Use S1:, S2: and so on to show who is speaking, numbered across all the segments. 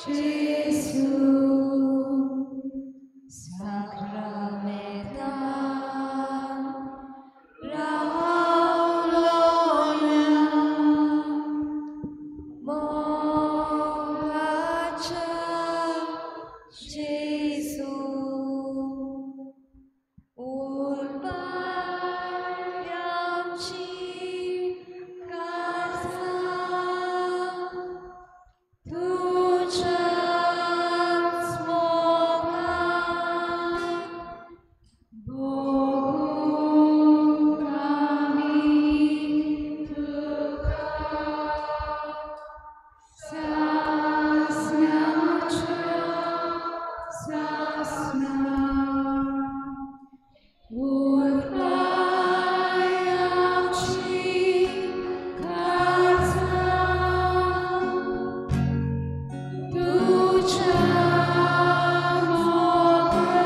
S1: Gesù, sacramenta, Raulona, Mogacha, Gesù, Urbayamchi Casa, Tujas Moga, Bogu Kami Tuka, Sasnacha, Sasna, Urbayamchi Casa, Tuja Moga,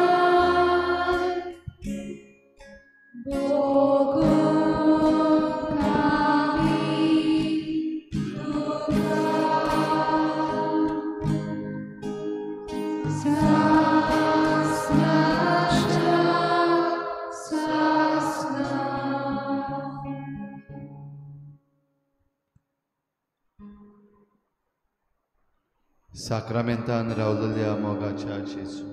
S1: Bogu Kami Tuka, Sasnacha, Sasna.
S2: साक्रामेंतान रावलेल्या मोगाच्या जेजू,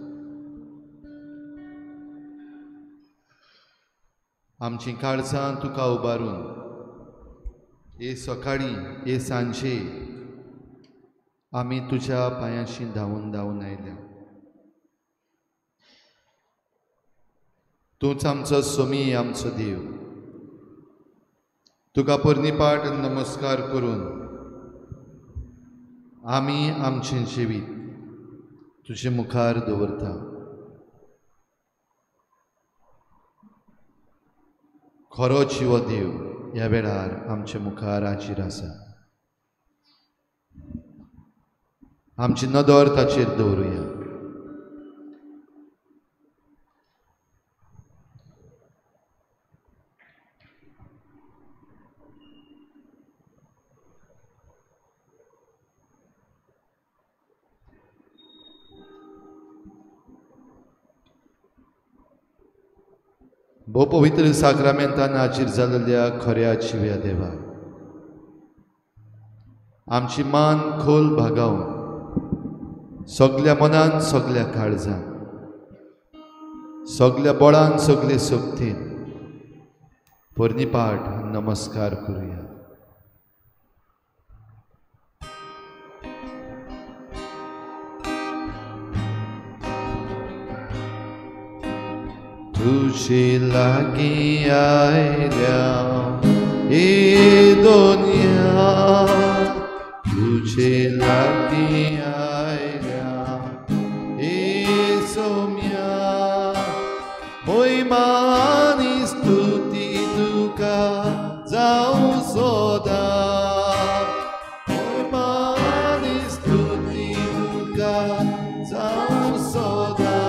S2: आमचीं काळजां तुका उबारून हे सकाळीं हे सांजे आमी तुज्या पांयांशी धांवून धांवून आयल्या. तूंच आमचो सोमी, आमचो देव. तुका पोरणीपाट नमस्कार करून आमी आमचें जिवीत तुजे मुखार दवरता. खरो जिवो देव ह्या वेळार आमचे मुखार हाजीर आसा. आमची नदर ताचेर दवरुया. भोव पवित्र साक्रामेंतान हाजीर जाल्ल्या खऱ्या जिव्या देवा, आमची मान खोल भागावन सगल्या मनान, सगल्या काळजान, सगल्या बळान, सगले शक्तीन पोरणीपाठ नमस्कार करुया. तुझे लागीं आयल्या हे दोनया, तुझे लागीं आयल्या हे सोम्या, मोयमानी स्तुती तुका जावं सदां, मोयमानी स्तुती तुका जावं सदां,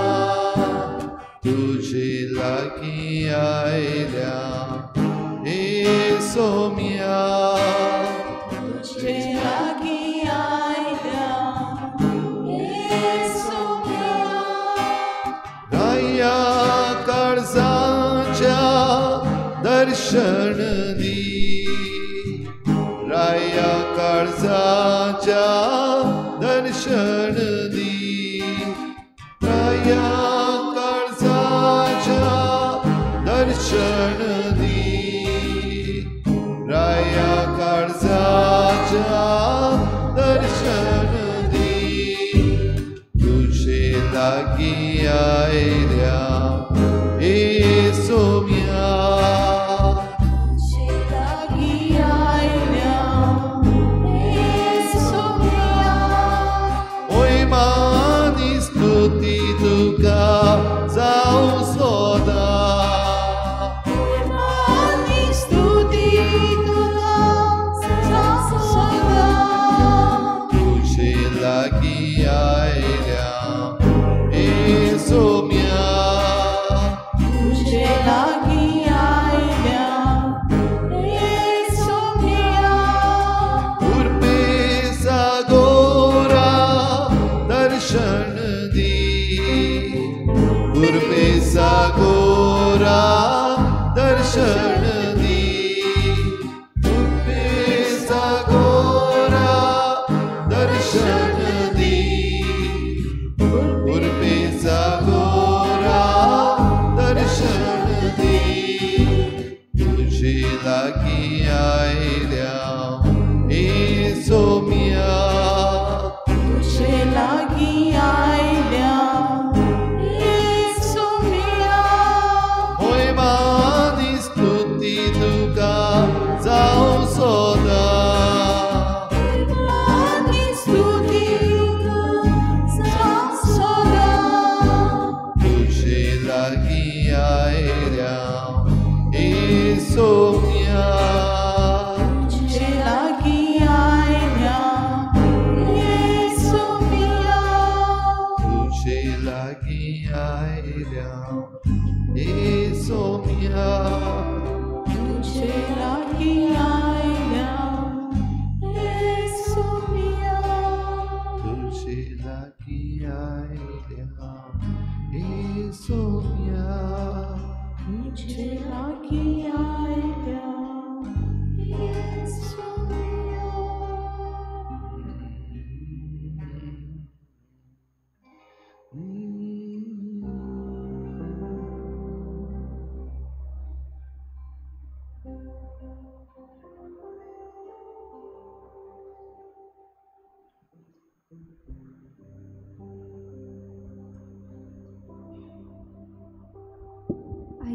S2: तुझे लागीं आयल्या हे सोम्या,
S1: तुझे लागीं आयल्या हे सोम्या,
S2: राया काळजाच्या दर्शन दी, राया काळजाच्या दर्शन दी, राया काळजाच्या दर्शन दी, राया काळजाच्या दर्शन दी, तुझे लागीं आयल्या हे सोम्या,
S1: तुझे लागीं आयल्या हे सोम्या,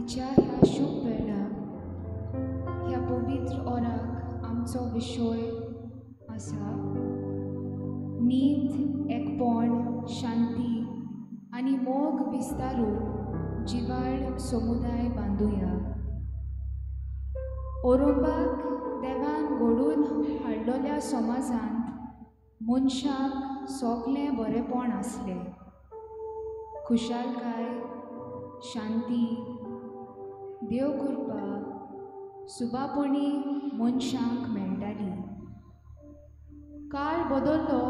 S1: आयच्या ह्या शुभ वेळार ह्या पवित्र ओराक आमचो विशय आसा नीत, एकपण, शांती आनी मोग विस्तारून जिवाळ समुदाय बांदुया. ओरोबाक देवान घडून हाडलेल्या समाजांत मनशाक सगळें बरेंपण आसलें. खुशालकाय, शांती, देव कृपा सुबापणी मनशांक मेळटाली. काळ बदल्लो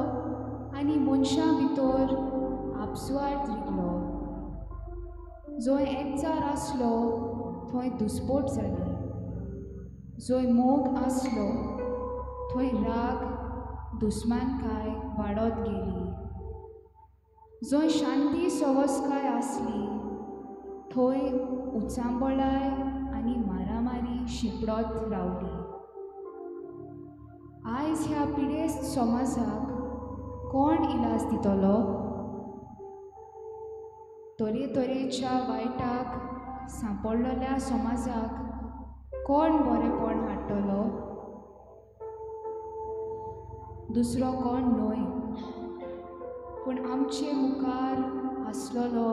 S1: आनी मनशां भितर आपसुवार्थ रिगलो. जंय एकचार आसलो थंय दुस्पोट जाली, जंय मोग आसलो थंय राग, दुस्मानकाय वाडत गेली. जंय शांती सवसकाय आसली थंय उचांबळाय आनी मारामारी शिंपडत रावली. आयज ह्या पिडेस्त समाजाक कोण इलाज दितलो? तरेतरेच्या वायटाक सांपडलेल्या समाजाक कोण बरेंपण हाडटलो? दुसरो कोण न्हय, पूण आमचे मुखार आसलेलो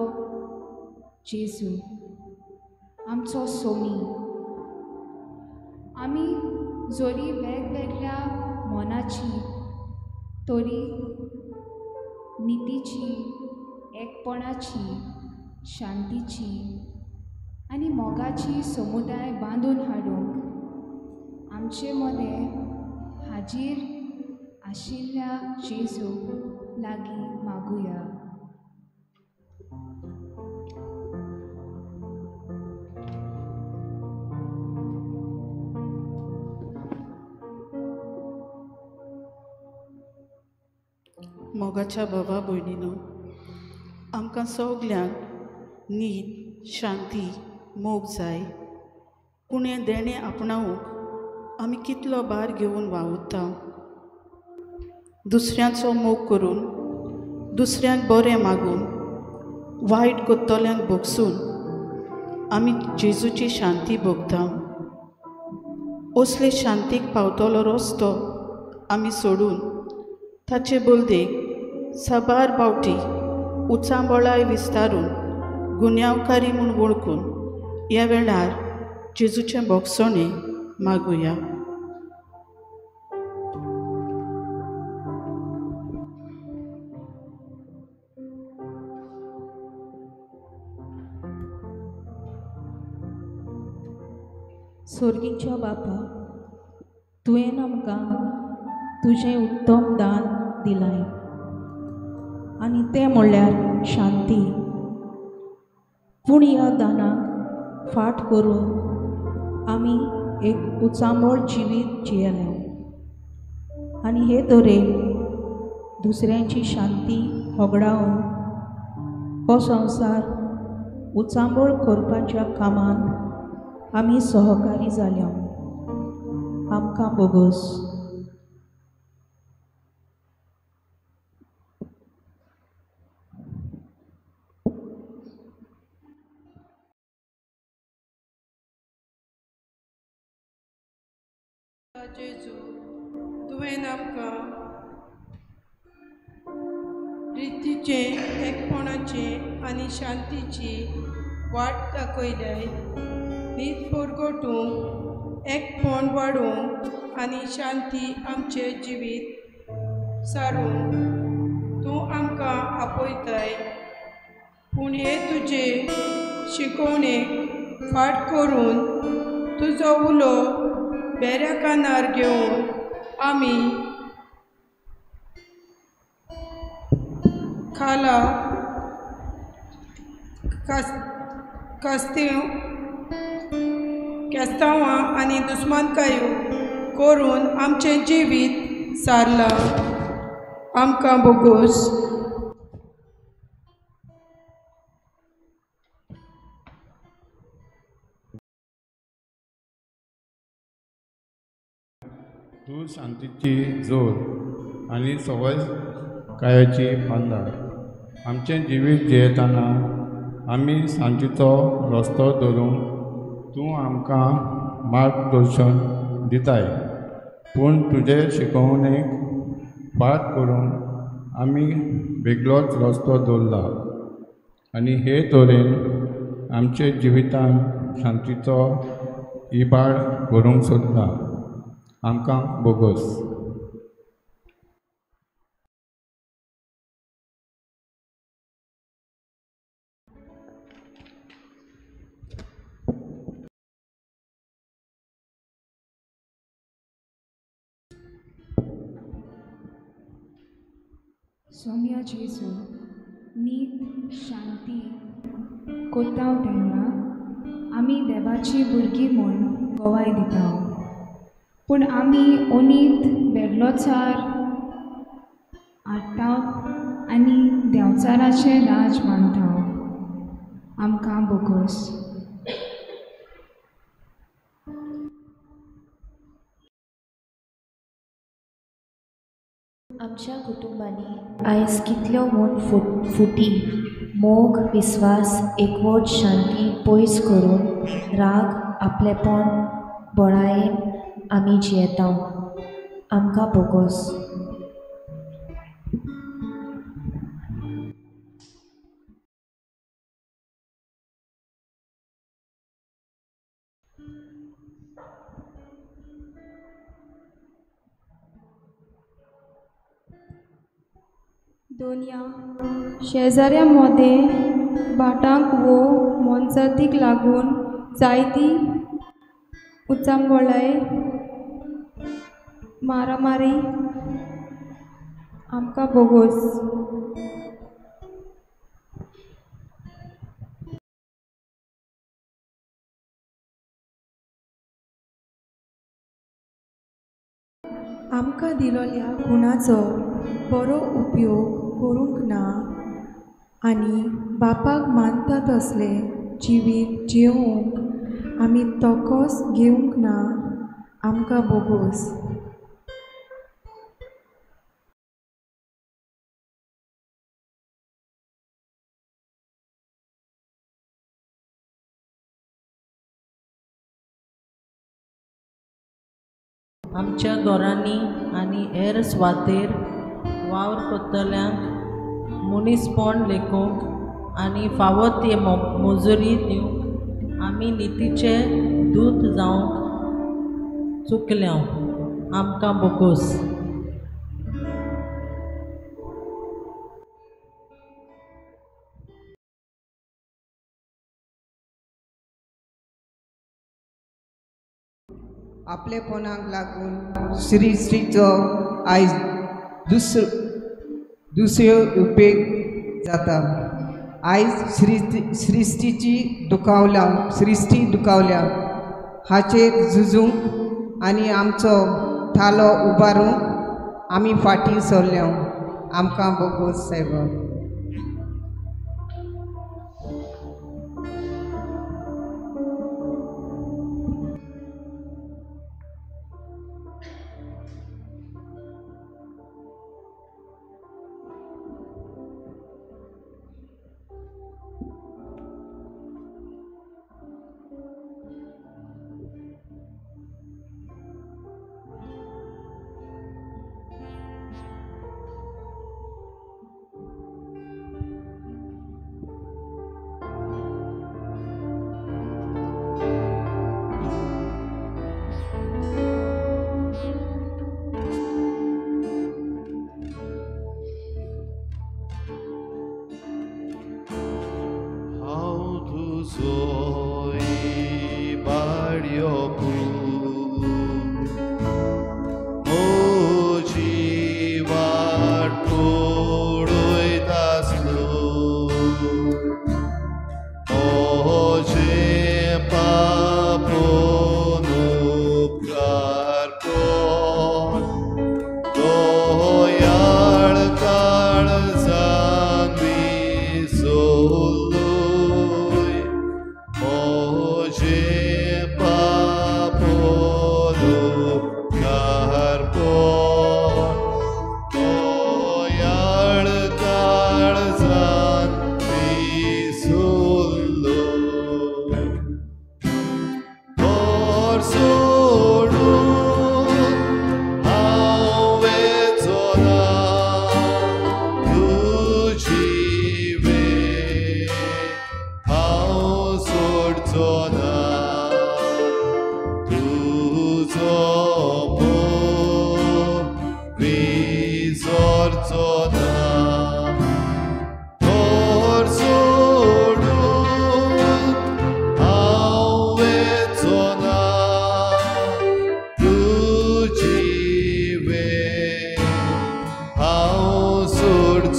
S1: जेजू, आमचो सोमी. आमी जरी वेगवेगळ्या मनाची तरी नितीची, एकपणाची, शांतीची आनी मोगाची समुदाय बांदून हाडूंक आमचे मदें हाजीर आशिल्ल्या जेजू लागीं मागुया.
S3: मोगाच्या बाबा भयणीनो, आमकां सगल्यांक नीत, शांती, मोग जाय. पूण हें देणें आपणावंक आमी कितलो भार घेवन वावुरता. दुसऱ्यांचो मोग करून, दुसऱ्यांक बरें मागून, वायट करतल्यांक भोगसून आमी जेजूची शांती भोगता. असले शांतीक पावतलो रस्तो आमी सोडून ताचे बलदेक साबार पावटी उचांबळाय विस्तारून गुन्यांवकारी म्हूण वळखून ह्या वेळार जेजूचें भोगसणें मागुया.
S4: सोर्गीच्या बापा, तुवें आमकां तुजें उत्तम दान दिलाय आनी तें म्हणल्यार शांती. पूण ह्या दानाक फाट करून आमी एक उचांबळ जिवीत जियेले आनी हे तरेन दुसऱ्यांची शांती होगडावन हो संवसार उचांबळ करपाच्या कामांत आमी सहकारी जाल्या. आमकां बोगस.
S5: जेजू, तुवें आमकां रितीचें, एकपणाचें आनी शांतीची वाट दाखयल्याय. नीत परगटूंक, एकपण वाडोवंक आनी शांती आमचें जिवीत सारूंक तूं आमकां आपयताय. पूण हे तुजे शिकोवणेक फाट करून तुजो उलो बेऱ्या कानार घेवन आमी खाला केस्तांवां आनी दुस्मानकायो करून आमचें जिवीत सारलां. आमकां बोगोस.
S6: तूं शांतीची जोर आनी सवयकायाची बांदार. आमचें जिवीत जियेतना आमी शांतीचो रस्तो धरूंक तूं आमकां मार्गदर्शन दिताय, पूण तुजे शिकोवणेक फाट करून आमी वेगळोच रस्तो दवरला आनी हे तरेन आमचे जिवितान शांतीचो इबाड करूंक सोदता. आमकां बोगोस.
S1: सोम्या जेजू नीत शांती कोताव तेन्ना आमी देवाची भुरगीं म्हूण गवाय दिता, पूण आमी ओनीत वेगळोचार हाडटा आनी देंवचाराचें राज मानता. आमकां बोगोस.
S7: आमच्या कुटुंबांनी आयज कितल्यो म्हूण फुटी मोग, विस्वास, एकवट, शांती पयस करून राग, आपलेपण बळायेन आमी जियेता. आमकां बोगोस.
S8: दोनया शेजाऱ्या मोदें भाटांक वो मोनजातीक लागून जायती उचांबळाय, मारामारी आमकां बोगोस.
S9: आमकां दिलोल्या गुणाचो बरो उपयोग करूंक ना आनी बापाक मानता तसलें जिवीत जिवंक आमी तोकोस घेवंक ना. आमकां बोगोस.
S10: आमच्या घरांनी आनी हेर सुवातेर वावर करतल्यांक मनीसपण लेखूंक आनी फावो ती मजुरी दिवंक आमी नितीचे दूत जावंक चुकल्या. आमकां बोगोस.
S5: आपलेपणाक लागून श्रीश्रीचो आयज दुसरो उपेग जाता. आयज सृश्टीची दुखावल्या, सृश्टी दुखावल्या हाचेर झुजूंक आनी आमचो थालो उबारूंक आमी फाटीं सरल्या. आमकां बोगोस सायबा.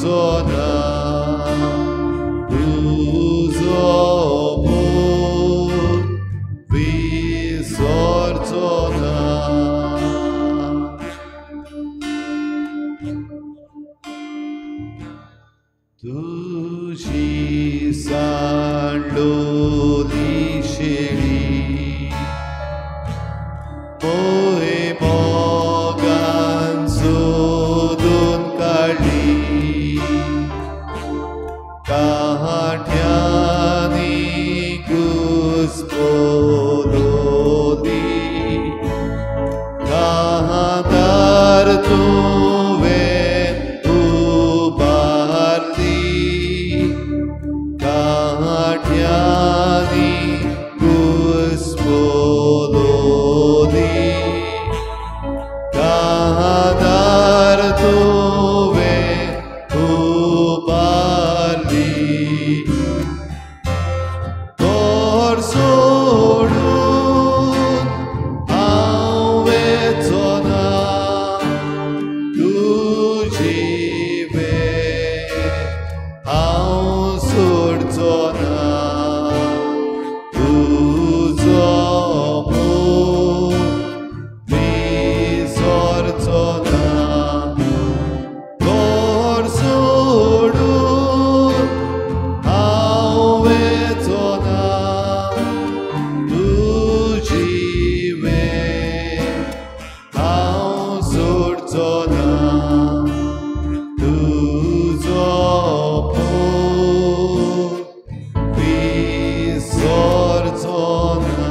S2: विसरचो ना, तुजो मोग विसरचो ना। तुजी सांडलोली शेळी मोहे मोगान सोदून काडली, कांट्यांनी घुस्पलोली, कांतार तुवें उबारली, कांट्यांनी घुस्पलोली, कांतार तुवें उबारली। घर सोडून हांव वचो ना, तुजी वेळ हांव सोडचो ना, तुजो मोग विसरचो ना। घर सोडून हांव वचो ना, तुजी वेळ हांव सोडचो ना, तुजो मोग विसरचो ना।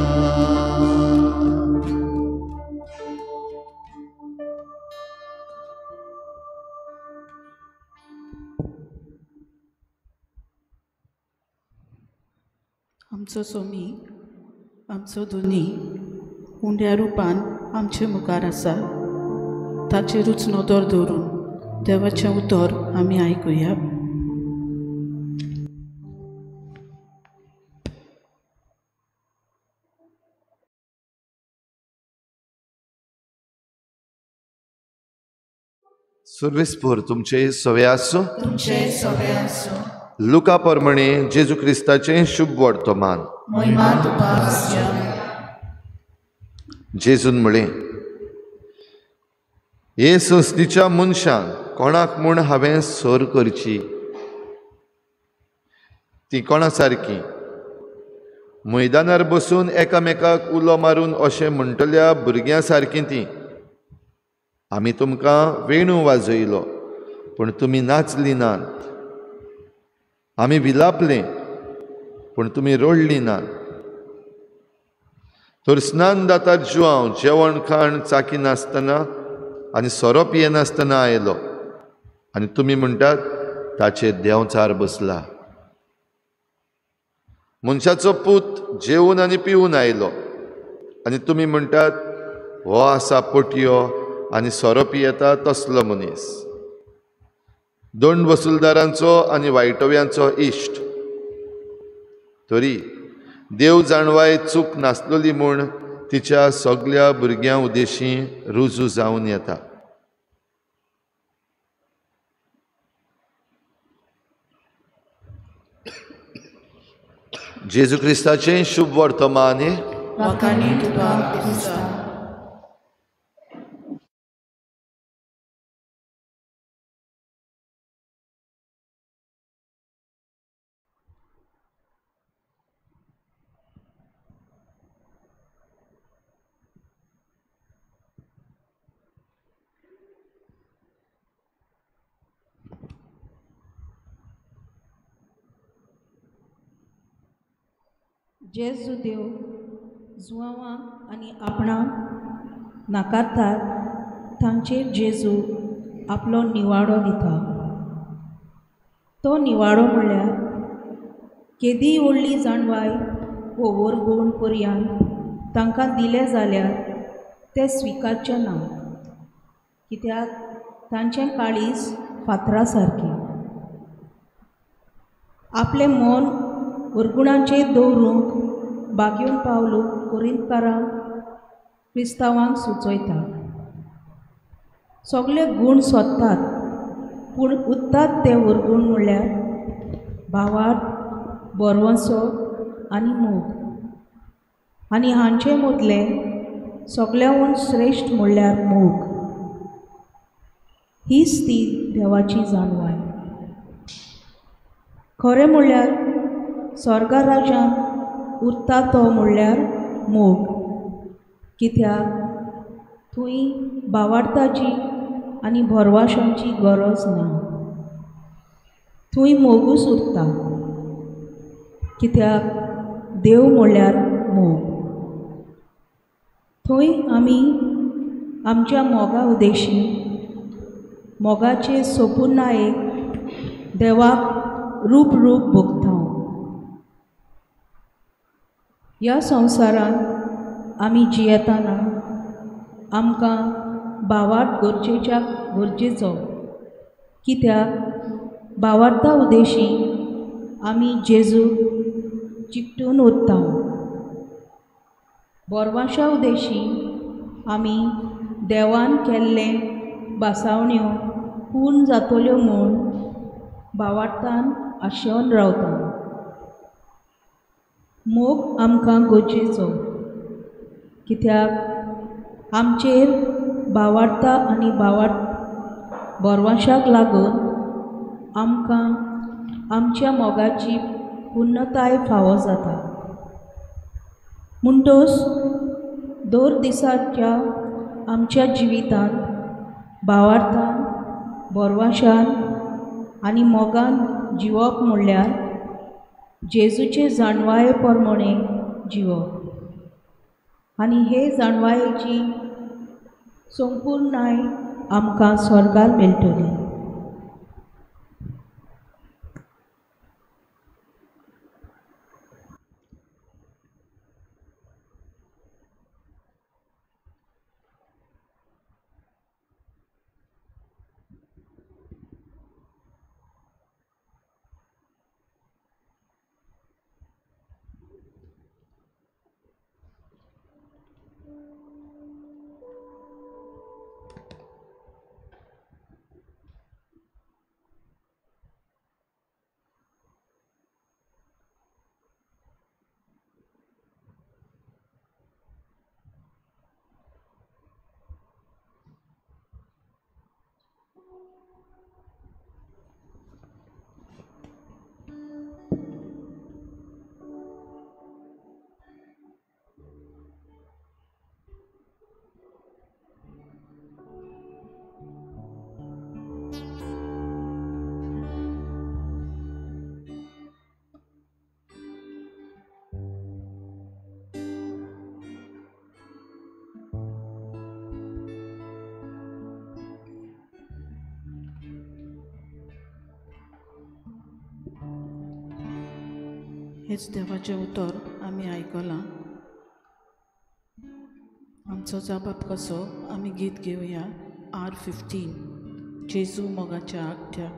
S3: आमचो सोमी, आमचो धनी उंड्या रुपान आमचे मुखार आसा। ताचेरूच नदर दवरून देवाचें उतर आमी आयकुया।
S2: सुर्वेसपूर तुमचे सवे आसूं।
S11: तुमचे सवे आसूं।
S2: लुका प्रमाणे जेजू क्रिस्ताचें शुभ वर्तमान।
S11: महिमा तुका आसच्या।
S2: जेजून म्हळें, हे संस्थेच्या मनशांक कोणाक म्हूण हांवें सर करची? ती कोणा सारकी? मैदानार बसून एकामेकाक उलो मारून अशें म्हणटल्या भुरग्यां सारकीं ती। आमी तुमकां वेणू वाजयलो पूण तुमी नाचली नात, आमी विलापले पूण तुमी रडली नात। तर स्नान दाता जुआंव जेवण खाण चाकी नासतना आनी सोरो पियेनासतना आयलो आनी तुमी म्हणटात ताचेर देंवचार बसला। मनशाचो पूत जेवन आनी पिवन आयलो आनी तुमी म्हणटात हो आसा पोटयो आनी सोरो पियेता तसलो मनीस, दोन वसुलदारांचो आनी वायटव्यांचो इश्ट। तरी देव जाणवाय चूक नासलोली म्हूण तिच्या सगल्या भुरग्यां उदेशी रुजू जावन येता। जेजू क्रिस्ताचें शुभ वर्तमान।
S4: जेजू देव जुआंवांक आनी आपणाक नाकारतात तांचेर जेजू आपलो निवाडो दिता। तो निवाडो म्हणल्यार केदी व्हडली जाणवाय वो वरगुण पर्यान तांकां दिले जाल्यार ते स्विकारचे ना, कित्याक तांचें काळीज फातरा सारकें। आपलें मन वरगुणाचेर दवरूंक बागेवन पावलो कोरिंतकारांक क्रिस्तांवांक सुचयता। सगळे गूण सोदतात पूण उत्तात ते उरगूण म्हणल्यार भावार्थ, बरवंसो आनी मोग. आनी हांचे मदलें सगळ्याहून श्रेश्ठ म्हणल्यार मोग. हीच ती देवाची जाणवाय. खरें म्हणल्यार स्वर्गा राज्यांत उरता तो म्हणल्यार मोग, कित्याक थंय भावार्थाची आनी भरवाशांची गरज ना. थंय मोगूच उरता, कित्याक देव म्हणल्यार मोग. थंय आमी आमच्या मोगा उदेशी मोगाचे सोपुर्णायेक देवाक रूप रूप भोगता. ह्या संवसारांत आमी जियेतना आमकां भावार्थ गरजेचो, कित्याक भावार्था उदेशी आमी जेजूक चिकटून उरता. बोरवाशा उदेशी आमी देवान केल्ले भासावण्यो पूर्ण जातल्यो म्हूण भावार्थान आशेवन रावता. मोग आमकां गरजेचो, कित्याक आमचेर भावार्था आनी भावार्थ बोरवाशाक लागून आमकां आमच्या मोगाची पुर्णताय फावो जाता. म्हणटच दर दिसाच्या आमच्या जिवितांत भावार्थान, बोरवाशान आनी मोगान जिवप म्हणल्यार जेजूचे जाणवाये प्रमाणे जिवप. आनी हे जाणवायेची संपूर्णाय आमकां स्वर्गार मेळटली.
S3: हेच देवाचें उतर आमी आयकलां. आमचो जाबाब कसो आमी गीत घेवया R15 जेजू मोगाच्या आगठ्या.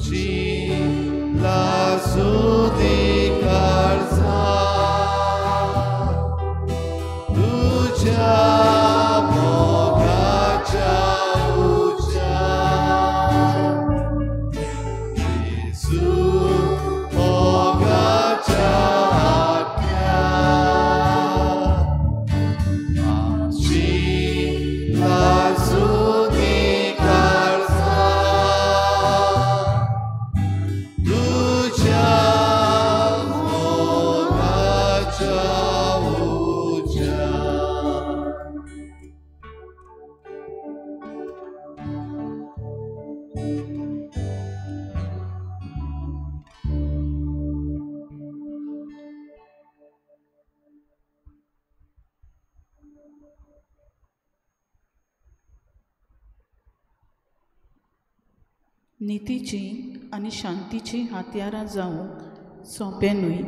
S2: आमची लासुदी काळजां तुज्या मोगाच्या उज्यान जेजू मोगाच्या आत्म्या आमची लासुदी काळजां तुज्या मोगाच्या उज्यान.
S3: नितीची आनी शांतीची हत्यारां जावंक सोंपें न्हय,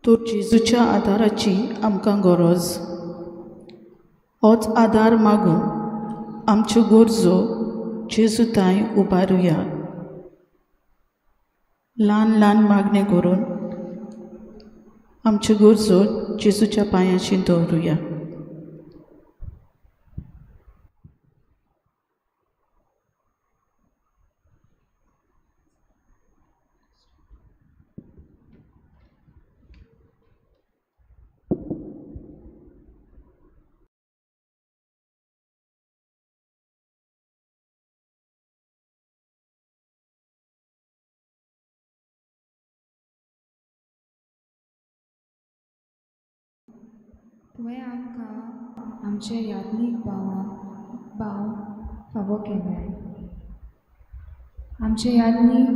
S3: तर जेजूच्या आदाराची आमकां गरज. होच आदार मागून आमच्यो गरजो जेजू तांय उबारुया. ल्हान ल्हान मागणें करून आमच्यो गरजो जेजूच्या पांयांशी दवरुया.
S1: तुवें आमकां आमचे याज्ञीक भाव फावो केले. आमचे याज्ञीक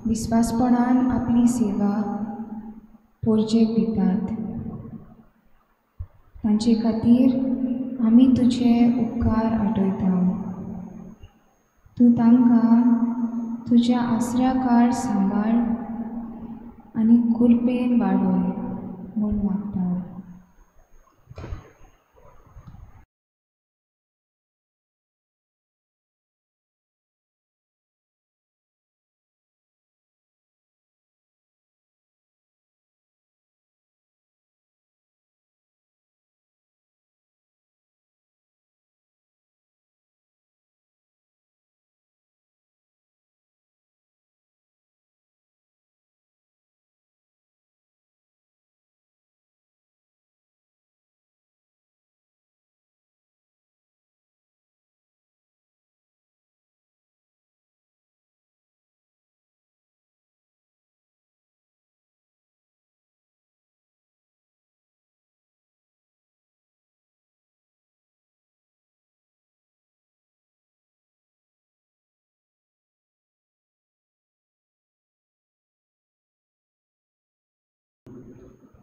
S1: विस्वासपणान आपली सेवा पोरजेक दितात. तांचे खातीर आमी तुजे उपकार आठयता. तूं तांकां तुज्या आसऱ्या काळ सांबाळ आनी कृपेन वाडय म्हूण मागता.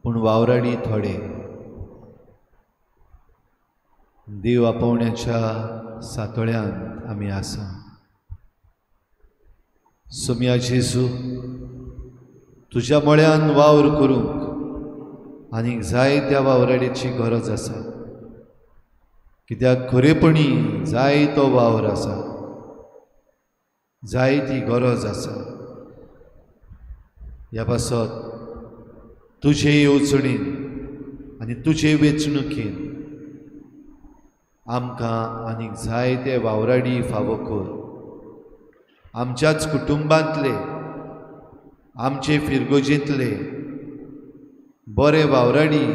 S2: पूण वावराडी थोडे देव आपोवण्याच्या सातोळ्यांत आमी आसा. सोम्या जेजू, तुज्या मळ्यान वावर करूंक आनीक जाय त्या वावराडीची गरज आसा. कित्याक खरेपणी जाय तो वावर आसा, जाय ती गरज आसा. ह्या पासत तुजे येवजणेन आनी तुजे वेंचणुकेन आमकां आनीक जाय ते वावराडी फावो कर. आमच्याच कुटुंबांतले, आमचे फिरगोजेंतले बरे वावराडी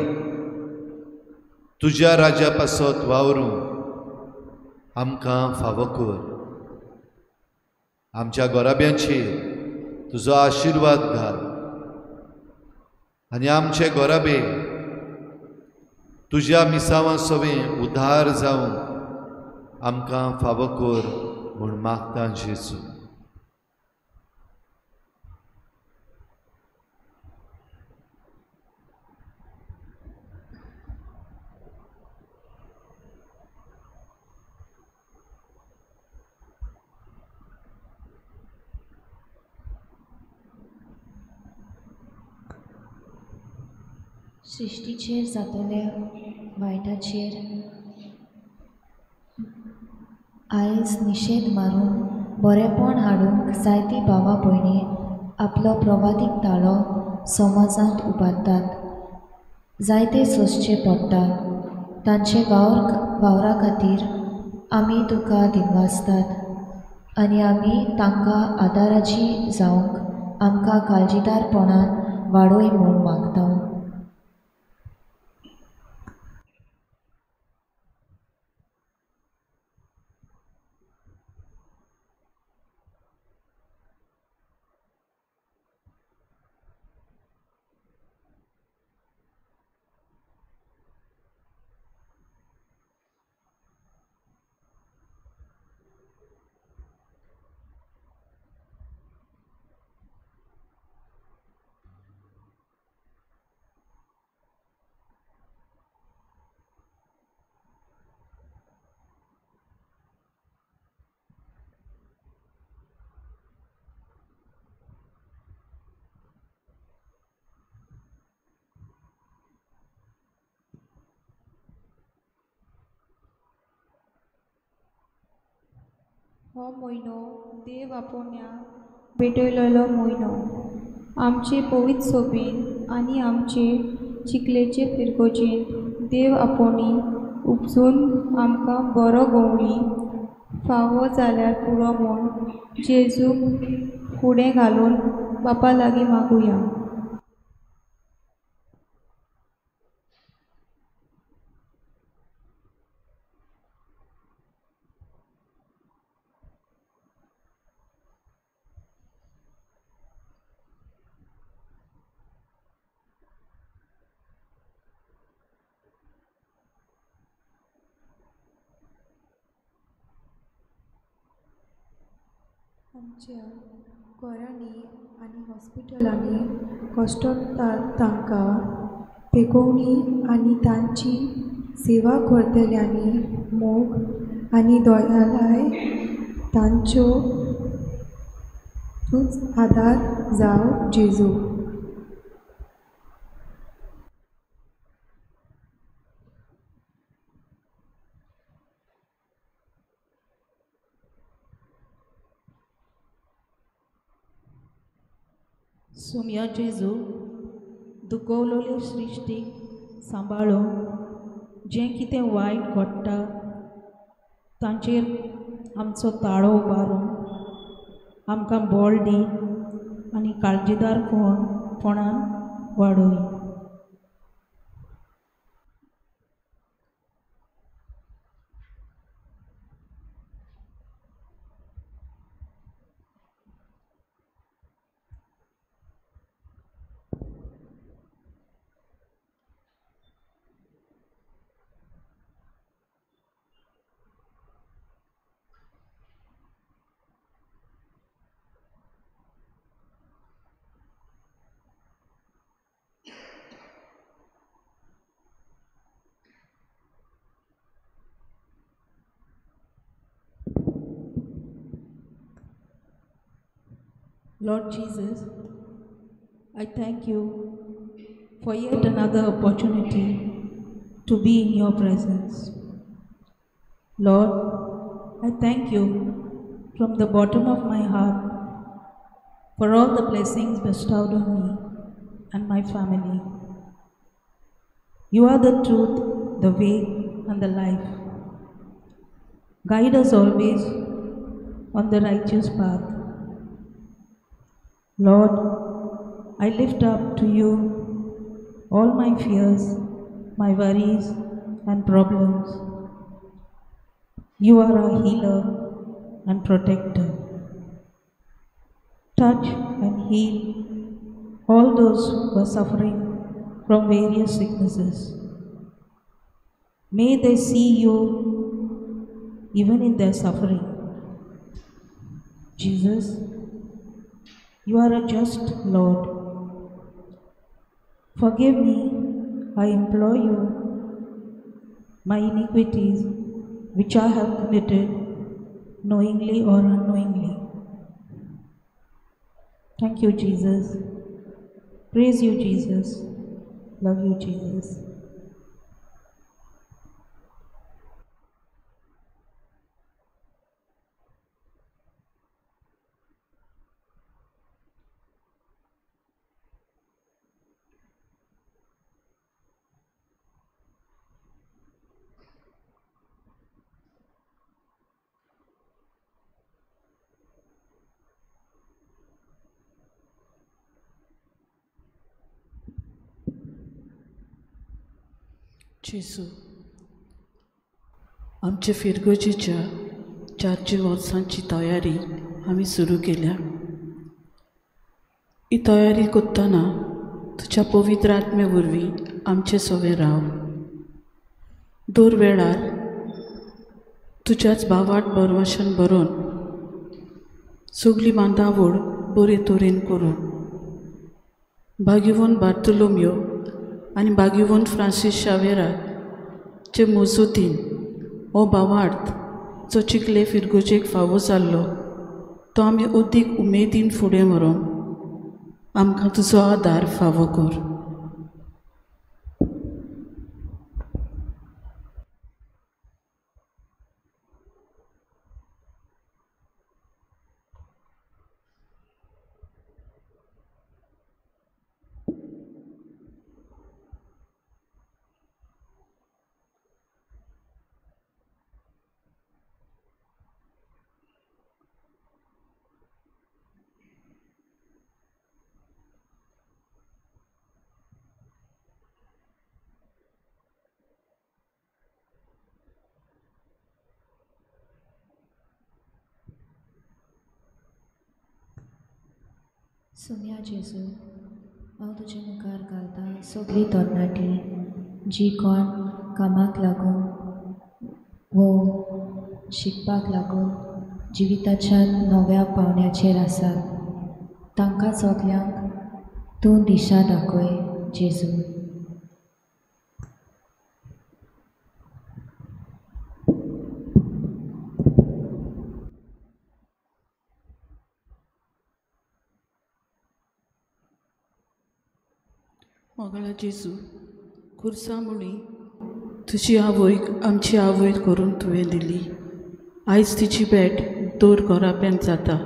S2: तुज्या राज्या पासत वावरूंक आमकां फावो कर. आमच्या घराब्यांचेर तुजो आशिर्वाद घाल आनी आमचे घराबे तुज्या मिसावां सवें उद्धार जावंक आमकां फावो कर म्हूण मागता जेजू.
S7: सृश्टीचेर जातल्या वायटाचेर आयज निशेध मारून बरेपण हाडूंक जायती भावा भयणी आपलो प्रवादीक ताळो समाजांत उबारतात. जायते सोंसचें पडटा. तांचे वावरा खातीर आमी तुका दिनवासतात आनी आमी तांकां आदाराची जावंक आमकां काळजीदारपणान वाडोय म्हूण मागता.
S8: हो म्हयनो देव आपोवण्याक भेटयलेलो म्हयनो. आमचे पवित्र सोबेन आनी आमचे चिखलेचे फिरगोजेंत देव आपोवणी उपजून आमकां बरो गवळी फावो जाल्यार पुरो म्हूण जेजूक फुडें घालून बापा लागीं मागुया.
S9: आमच्या घरांनी आनी हॉस्पिटलांनी कश्टतात तांकां तेकोवणी आनी तांची सेवा करतल्यांनी मोग आनी दयालाय तांच्यो तूंच आदार जावं जेजू.
S4: सुम्या जेजू दुखवलोले सृश्टीक सांबाळो. जें कितें वायट घडटा तांचेर आमचो ताळो उबारून आमकां बळ दी आनी काळजीदार पणान वाडोय. Lord Jesus, I thank you for yet another opportunity to be in your presence. Lord, I thank you from the bottom of my heart for all the blessings bestowed on me and my family. You are the truth, the way, and the life. Guide us always on the righteous path. Lord, I lift up to you all my fears, my worries, and problems. You are our healer and protector. Touch and heal all those who are suffering from various sicknesses. May they see you even in their suffering. Jesus, you are a just Lord. Forgive me, I implore you, my iniquities which I have committed knowingly or unknowingly. Thank you, Jesus. Praise you, Jesus. Love you, Jesus.
S3: जेजू, आमचे फिरगोजेच्या 4 वर्सांची तयारी आमी सुरू केल्या. ही तयारी करतना तुज्या पवित्र आत्मे वरवीं आमचे सवे राव. दर वेळार तुज्याच भावाट बरवाशन बरोवन सगली बांदावळ बरे तरेन करूं. भाग्यवंत बार्तोलोमियो आनी भाग्यवंत फ्रांसीस शावेराचे मजतीन हो भावार्थ जो चिखले फिरगोजेक फावो जाल्लो तो आमी अदीक उमेदीन फुडें व्हरूंक आमकां तुजो आदार फावो कर.
S7: सोम्या जेजू, हांव तुजे मुखार घालता सगळीं तरणाटी जी कोण कामाक लागून वो शिकपाक लागून जिविताच्या नव्या पावंड्याचेर आसात, तांकां सगल्यांक तूं दिशा दाखय जेजू.
S3: मोगाळा जेजू, खुर्सा मुळी तुजी आवयक आमची आवय करून तुवें दिली. आयज तिची भेट दर घराब्यांत जाता.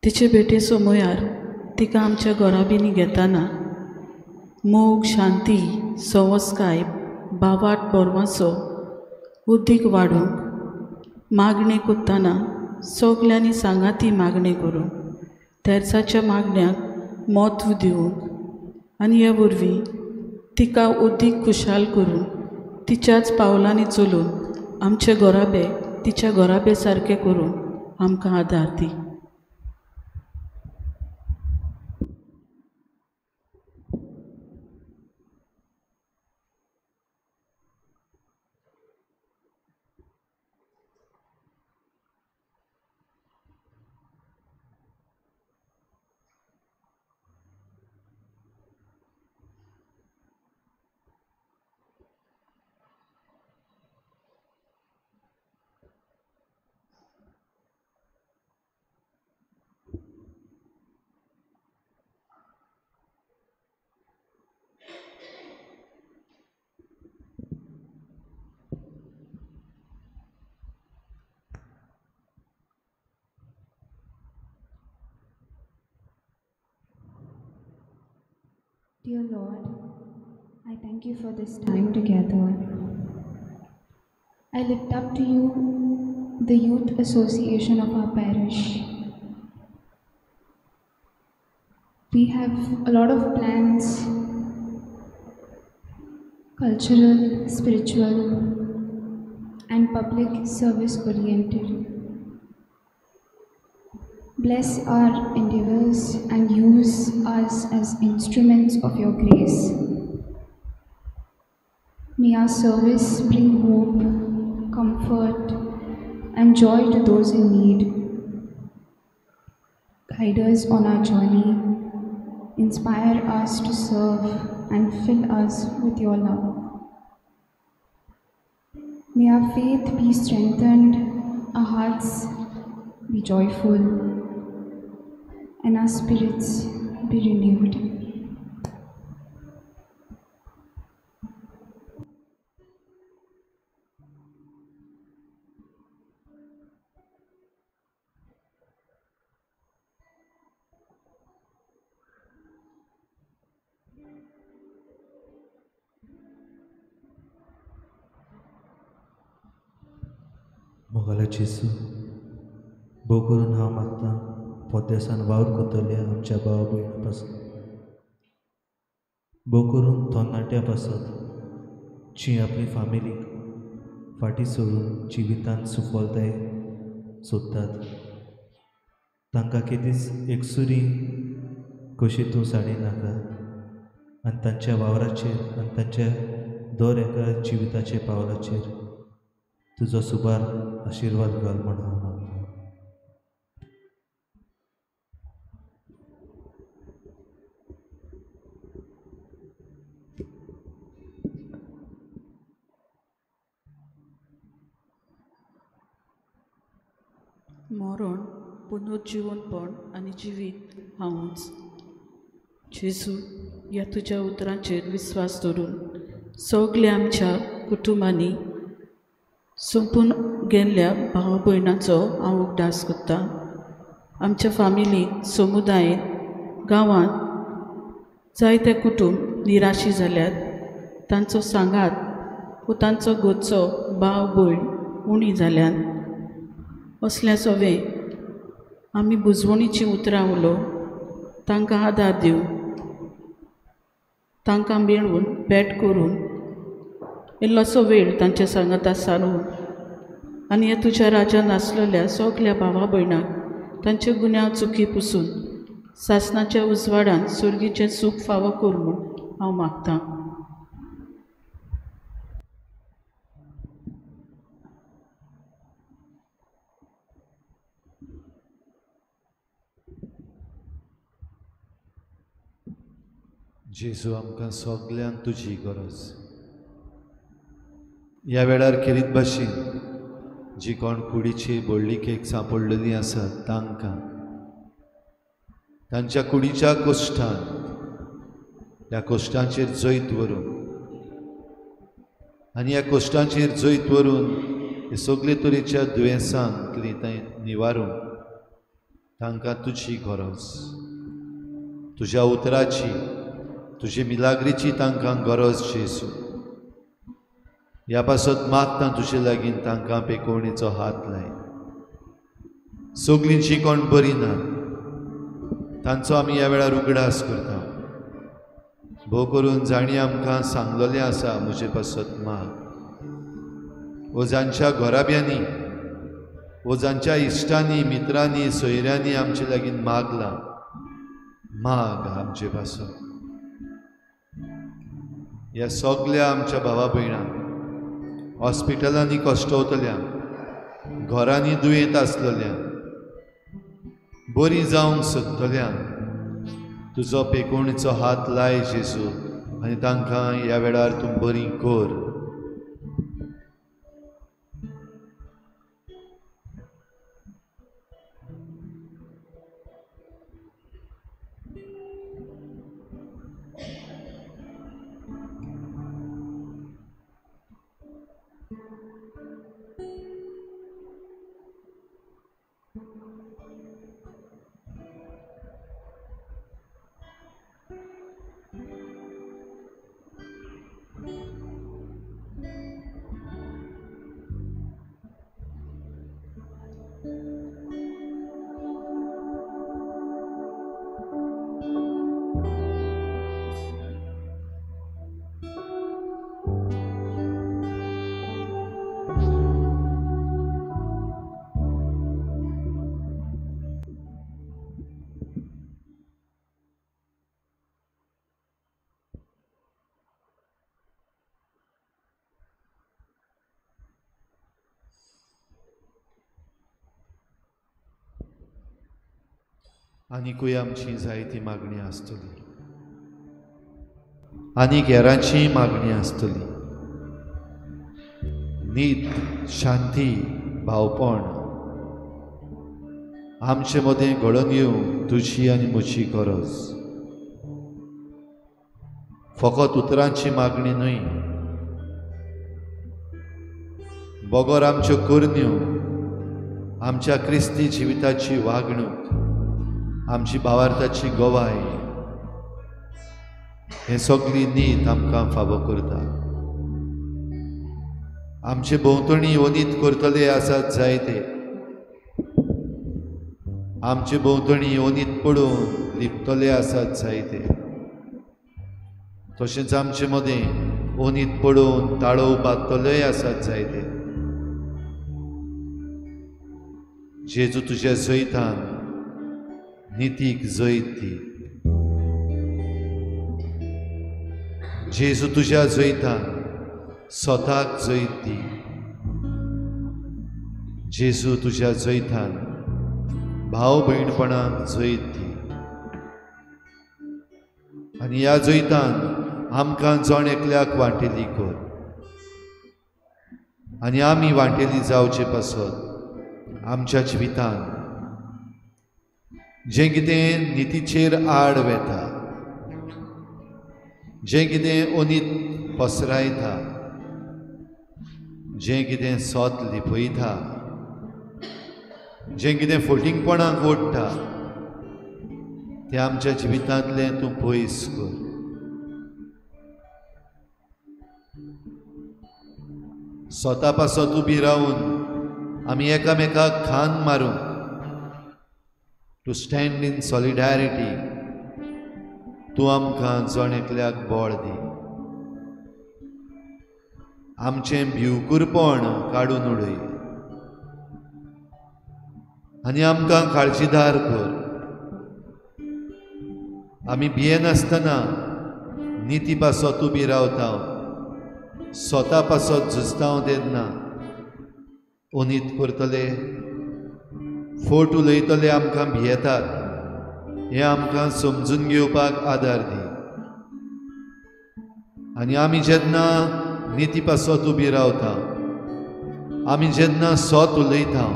S3: तिचे भेटे समयार तिका आमच्या घराब्यांनी घेतना मोग, शांती, सवस्काय, भावाट बरवाचो उद्दीक वाडूंक मागणें करतना सगल्यांनी सांगाती मागणें करूंक, तेर्साच्या मागण्याक म्हत्व दिवंक आनी हे वरवीं तिका अदीक खुशाल करून तिच्याच पावलांनी चलून आमचे घराबे तिच्या घराबे सारके करून आमकां आदार दी.
S8: Dear Lord, I thank you for this time together. I lift up to you the Youth Association of our parish. We have a lot of plans, cultural, spiritual, and public service oriented. Bless our endeavors and use us as instruments of your grace. May our service bring hope, comfort, and joy to those in need. Guide us on our journey, inspire us to serve, and fill us with your love. May our faith be strengthened, our hearts be joyful, and our spirits be renewed.
S12: मोगाळा जेजू, भोव करून हांव मागता पोदेसान वावर करतल्या आमच्या भावा भयणां पासत, भोव करून तरणाट्यां पासत जी आपली फामिलीक फाटीं सोडून जिवितांत सुफलताय सोदतात तांकां केदीच एकसुरी कशी तूं साडी नाका आनी तांच्या वावराचेर आनी तांच्या दर एका जिविताचे पावलाचेर तुजो सुबार आशिर्वाद घाल म्हूण हांव मागतां.
S3: मरण पुनर्जिवनपण आनी जिवीत हांवूच. जेजू ह्या तुज्या उतरांचेर विस्वास दवरून सगल्या आमच्या कुटुंबांनी सोंपून गेल्ल्या भाव भयणाचो हांव उगडास करतां. आमच्या फामिलींत, समुदायेंत, गांवांत जायते कुटूंब निराशी जाल्यात. तांचो सांगात वो तांचो घरचो भाव भयण उणी जाल्यात. असल्या सवे आमी बुजवणीचीं उतरां उलोवं, तांकां आदार दिवं, तांकां मेळून भेट करून इल्लोसो वेळ तांच्या सांगाता सारून आनी ह्या तुज्या राज्यांत आसलेल्या सगल्या भावा भयणांक तांचे गुन्यांव चुकी पुसून सासणाच्या उजवाडान सुर्गीचें सूख फावो कर म्हूण हांव मागतां.
S2: जेजू आमकां सगल्यांक तुजी गरज. ह्या वेळार खेरीत भाशेन जी कोण कुडीची बोडलिकेक सांपडलेली आसा तांकां तांच्या कुडीच्या कोश्टान ह्या कोश्टांचेर जैत व्हरून आनी ह्या कोश्टांचेर जैत व्हरून हे सगळे तरेच्या दुयेंसांतली थंय निवारूंक तांकां तुजी गरज, तुज्या उतराची, तुजे मिलाग्रीची तांकां गरज. जेजू ह्या पासत मागता तुजे लागीं तांकां पेकोवणेचो हात लाय. सगळीं जी कोण बरी ना तांचो आमी ह्या वेळार उगडास करता. भोव करून जाणी आमकां सांगलेलें आसा म्हजे पासत माग, वो जांच्या घराब्यांनी वो जांच्या इश्टांनी, मित्रांनी, सोयऱ्यांनी आमचे लागीं मागलां, माग आमचे पासत. ह्या सगल्या आमच्या भावा भयणांक हॉस्पिटलांनी कश्टवतल्या, घरांनी दुयेंत आसलेल्या, बरी जावंक सोदतल्या तुजो पेकोवणेचो हात लाय जेजू आनी तांकां ह्या वेळार तूं बरी कर. आनीकूय आमची जायती मागणी आसतली, आनीक हेरांचीय मागणी आसतली. नीत, शांती, भावपण आमचे मदें घडोवन येवंक तुजी आनी म्हजी गरज. फकत उतरांची मागणी न्हय, बगर आमच्यो करण्यो, आमच्या क्रिस्ती जिविताची वागणूक, आमची भावार्थाची गवाय, हे सगळी नीत आमकां फावो करता. आमचे भोंवतणी अनीत करतले आसात जायते, आमचे भोंवतणी अनीत पडून लिपतले आसात जायते. तशेंच आमचे मदें ओनीत पडोवन ताळोवपातलेय आसात जायते. जेजू तुज्या जैतान नितीक जैत दी. जेजू तुज्या जैतान स्वताक जैत दी. जेजू तुज्या जैतान भाव भयणपणाक जैत दी. आनी ह्या जैतान आमकां जण एकल्याक वांटेली कर आनी आमी वांटेली जावचे पासत आमच्या जिवितान जें कितें नितीचेर आड वेता, जें कितें अनीत पसरायता, जें कितें सत लिपयता, जें कितें फोटिंगपणाक ओडटा तें आमच्या जिवितांतलें तूं पयस कर. स्वता पासत उबी रावन आमी एकामेकाक खान मारूंक, टू स्टँड इन सॉलिडारिटी, तूं आमकां जण एकल्याक बळ दी. आमचें भिवकुरपण काडून उडय आनी आमकां काळजीदार कर. आमी भियेनासतना निती पासत उबी रावता, स्वता पासत झुजता तेन्ना अनीत करतले, फोट उलयतले आमकां भियेतात हें आमकां समजून घेवपाक आदार दी. आनी आमी जेन्ना निती पासत उबी रावता, आमी जेन्ना सत उलयता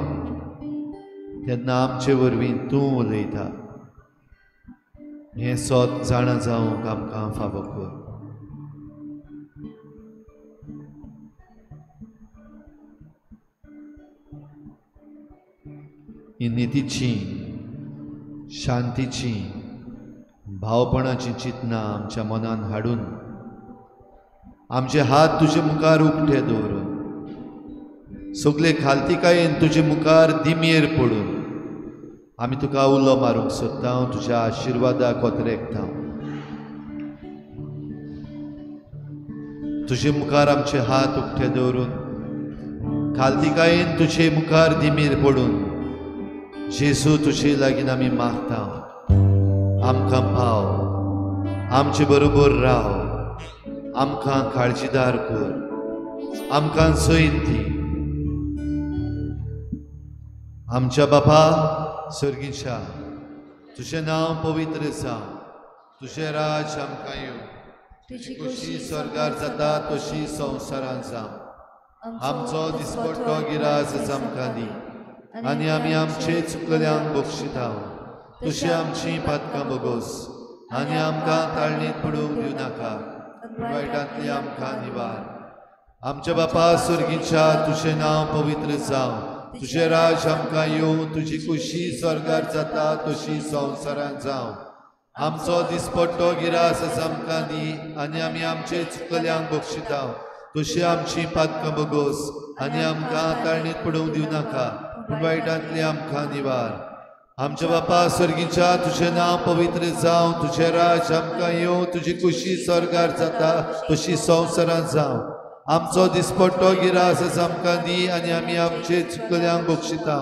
S2: तेन्ना आमचे वरवीं तूं उलयता हें सत जाणा जावंक आमकां फावो कर. ही नितीची, शांतीची, भावपणाची चिंतना आमच्या मनान हाडून आमचे हात तुजे मुखार उक्ते दवरून सगळे खालतिकायेन तुजे मुखार दिमयेर पडून आमी तुका उलो मारूंक सोदता, तुज्या आशिर्वादाक कोतरेकता. तुजे मुखार आमचे हात उक्ते दवरून खालतिकायेन तुजे मुखार दिमीर पडून जेजू तुजे लागीं आमी मागता, आमकां पाव, आमचे बरोबर राव, आमकां काळजीदार कर, आमकां जैत दी. आमच्या बापा सर्गीच्या, तुजें नांव पवित्र जावं, तुजें राज आमकां येवं, तुजी खुशी स्वर्गार जाता तशी संवसारांत जावं. आमचो दिसपट्टो गिरास आमकां दी आनी आमी आमचे चुकल्यांक बक्षिता तशी आमची पातकां बगोस आनी आमकां ताळणीत पडूंक दिवं नाका, वायटांतली आमकां निवार. आमच्या बापा सर्गीच्या, तुजें नांव पवित्र जावं, तुजें राज आमकां येवं, तुजी खुशी स्वर्गार जाता तशी संवसारांत जावं. आमचो दिसपट्टो गिरास आमकां दी आनी आमी आमचे चुकल्यांक बक्षिता तशी आमची पातकां बगोस आनी आमकां ताळणीत पडूंक दिवं नाका, पूण वायटांतली आमकां निवार. आमच्या बापा सर्गीच्या, तुजें नांव पवित्र जावं, तुजें राज आमकां येवं, तुजी खुशी स्वर्गार जाता तशी संवसारांत जावं. आमचो दिसपट्टो गिरास आमकां दी आनी आमी आमचे चुकल्यांक बक्षिता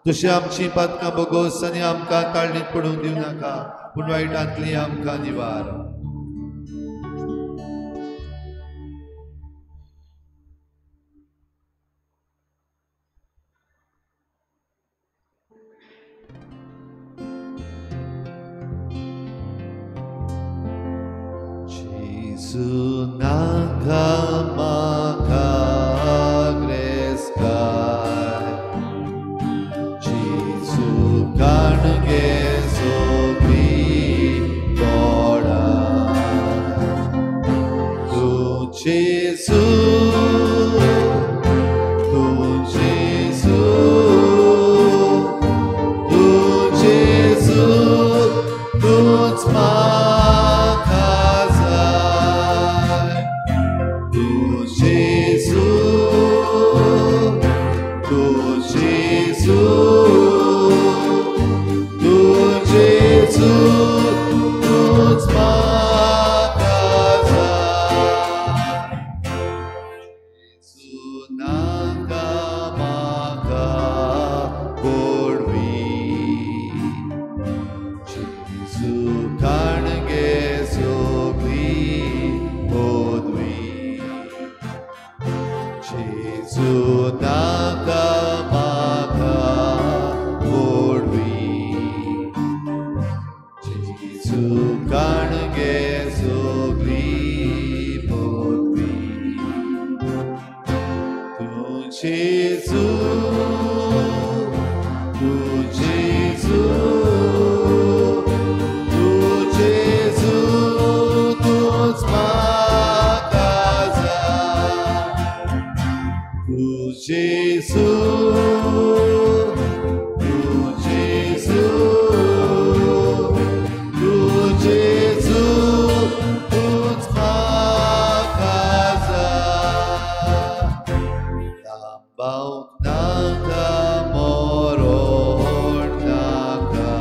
S2: तशी आमची पातकां बगोस आनी आमकां ताळणीत पडूंक दिवं नाका, पूण वायटांतली आमकां निवार. नाका म्हाका ग्रेस्ताय, जेजू काणगे सगळी गोडाय. तूं जेजू, तूं जेजू, तूं जेजू, तूंच म्हाका जाय. तूं तूं नाका म्हाका मोडवी जेजू काणगे सगळी पदवी तूं जेजू तूं जेजू तूं जेजू तूंच म्हाका जाय तूं जेजू तूं जेजू तूं जेजू तूंच म्हाका जाय लांबावंक नाका मरोण नाका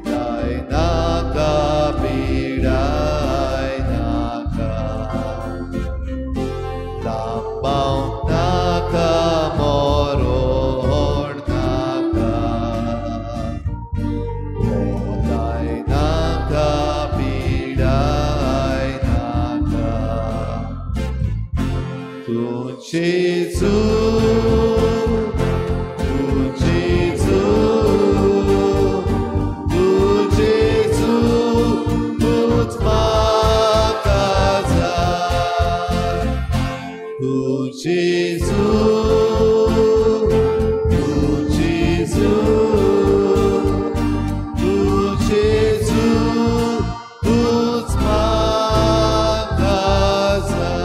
S2: दाय नाका पिडाय नाका लांबावंक नाका मरोण नाका दाय नाका पिडाय नाका तूं जेजू तूं जेजू तूं जेजू तूंच म्हाका जाय तूं जेजू तूं जेजू तूं जेजू तूंच म्हाका जाय.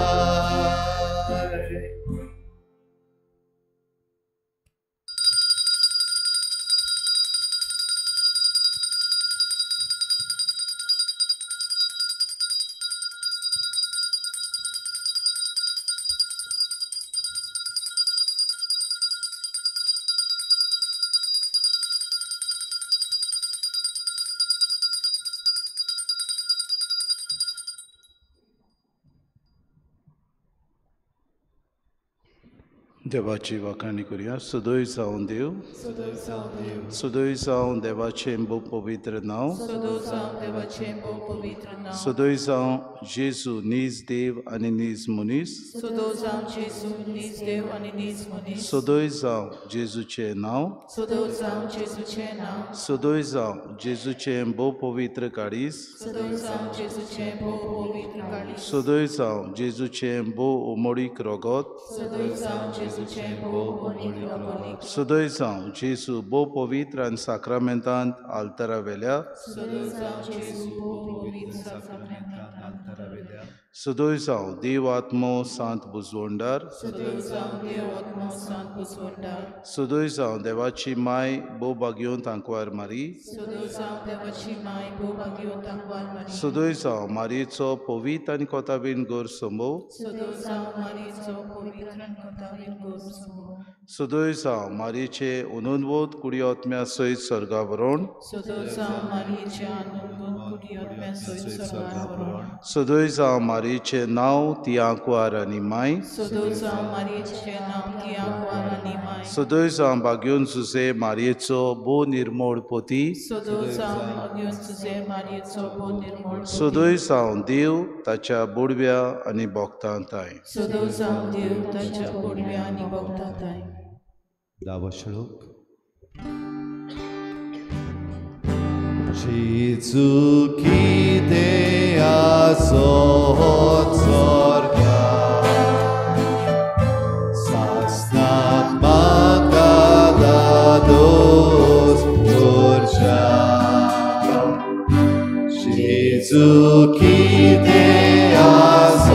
S13: देवाची वाखाणी करुया. सदोय जावं देव, सदोय जावं देवाचें भोव पवित्र नांव, सदोय जावं जेजू नीज देव आनी नीज मनीस, सदोय जावं जेजूचें नांव, सदोय जावं जेजूचें भोव पवित्र काळीज, सदोय जावं जेजूचें भोव उमळीक रगत, सदोय जावं जेजू भोव पवित्र आनी साक्रामेंतांत आल्तारा वेल्या, सदोय जावं देव आत्मो सांत बुजवंडार, सदोय जावं देवाची माय भोव भाग्योन तांकवार मारी, सदोय जावं मारयेचो पवित्र आनी कोताबीन गोर समोव, सदोय जावं मारयेचे अनंतवोत कुडी आत्म्या सयत स्वर्गा भरोण, सदोय जावं मारयेचें नांव ती आंकवार आनी माय, सदोय जावं भाग्योन सुसे मारयेचो भोव निर्मोळ पोती, सदोय जावं देव ताच्या बोडव्या आनी भक्तांताय.
S2: दावो श्लोक. जेजू कितें आसत स्वर्गा सासणाक म्हाका दादोस करच्या जेजू कितें आसत